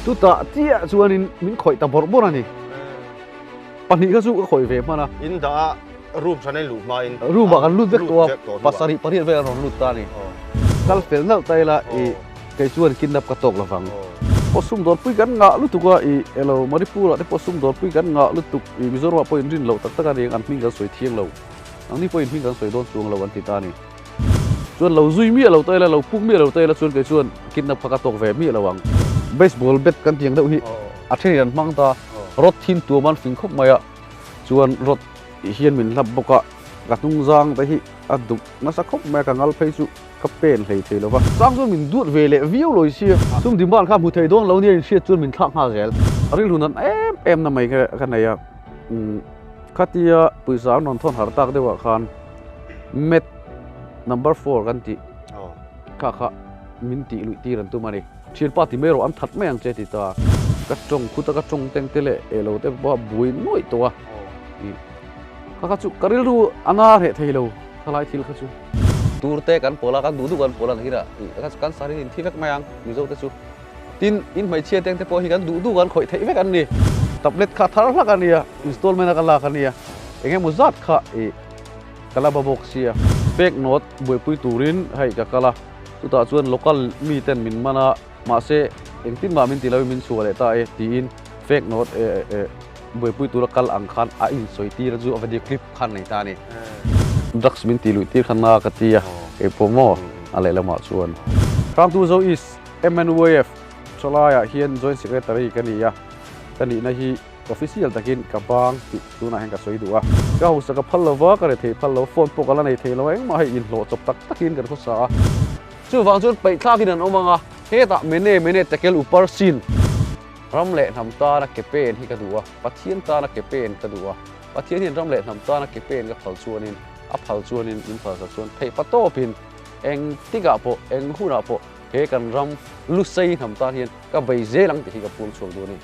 Chutah chiah chuanin min khawih ta bawrh bawrh a ni. Pahnih kha chu ka khawih ve hman a. In dah a room hran a in luh hma in. Room ah kan lut vek tawh a, pasarih pariat vel an rawn lut ta a ni. Kal fel nalh ta ila i kei chuan kidnap ka tawk lovang. Pawh sum dawrpui kan ngah lutuk a i elo Manipur ah te pawh sum dawrpui kan ngah lutuk i Mizoram ah pawh in rin loh tak tak a ni ang an hming kan sawi thiang lo. Nangni pawh in hming kan sawi dawn chuang lo an ti ta a ni. Chuan lo zui miah lo ta ila lo puk miah lo ta ila chuan kei chuan kidnap kha ka tawk ve miah lo ang. Baseball bat kan tiang deuh hi a thenin an hmang ta. Rod thin tuam an fing khawp mai a, chuan rod hian min hlap bawk a, ka hnung zang te hi a dup nasa khawp mai a, ka ngal phei chu ka pen hlei thei lo va. Chang chuan min duat ve leh viau lo sia, sum demand kha hmu thei dawn lo nia inhriat chuan min thlak nghal zel. A rilru nan em em na mai ka nei a, khatia pawisa an rawn thawn harh tak deuhah khan mat number four kan tih kha kha min tih luih tir an tum a ni. Thianpa ti mai rawh an that mai ang che ti ta. Ka tawng khut a ka tawng teng te leh eh lo te pawh a buai nuaih tawh a. Ih kha kha chu ka rilru a na hreh thei lo thalai thil kha chu. Tur te kan pawl a kan duh duh kan pawl a ni hi ih kan sar in thi vek mai ang Mizo te chu. Tin in hmeichhia teng te pawh hi kan duh duh kan khawih theih vek an ni. Tablet kha thar hlak a nia installment a ka lak a nia eng emaw zat kha ih ka la ba bawk sia. Pek nawt buaipui turin hei ka kal a. Chutah chuan local mi ten min man a, mahse engtin mah min ti lo in min chhuah leh ta e tiin fake note buaipui tura kal ang khan a insawi tir a chu a video clip khan nei ta a ni. Drugs min ti luih tir kha na ka ti a, keipawh maw a lehlamah chuan. Hrangtu Zo East MNYF thalaiah hian Joint Secretary ka ni a, ka nihna hi Official takin ka bang tih tunah hian ka sawi duh a. Ka hausa ka phal lo va, ka rethei phal lo, phone pawh ka la nei thei lo a, engmah hei inhlawh chawp tak takin kan khawsa a. Chuvang chuan paihthlakin an awm ang a, hetah mene mene tekel upar sin. Ram leh hnam tana ke pen hi ka duh a, Pathian tana ke pen ka duh a, Pathian hian ram leh hnam tana ke pen ka phal chuanin, a phal chuanin min phalsak chuan theih pa tawpin eng tikah pawh, eng hunah pawh he kan ram lusei hnam tan hian ka bei zel ang tih hi ka puang chhuak duh a ni.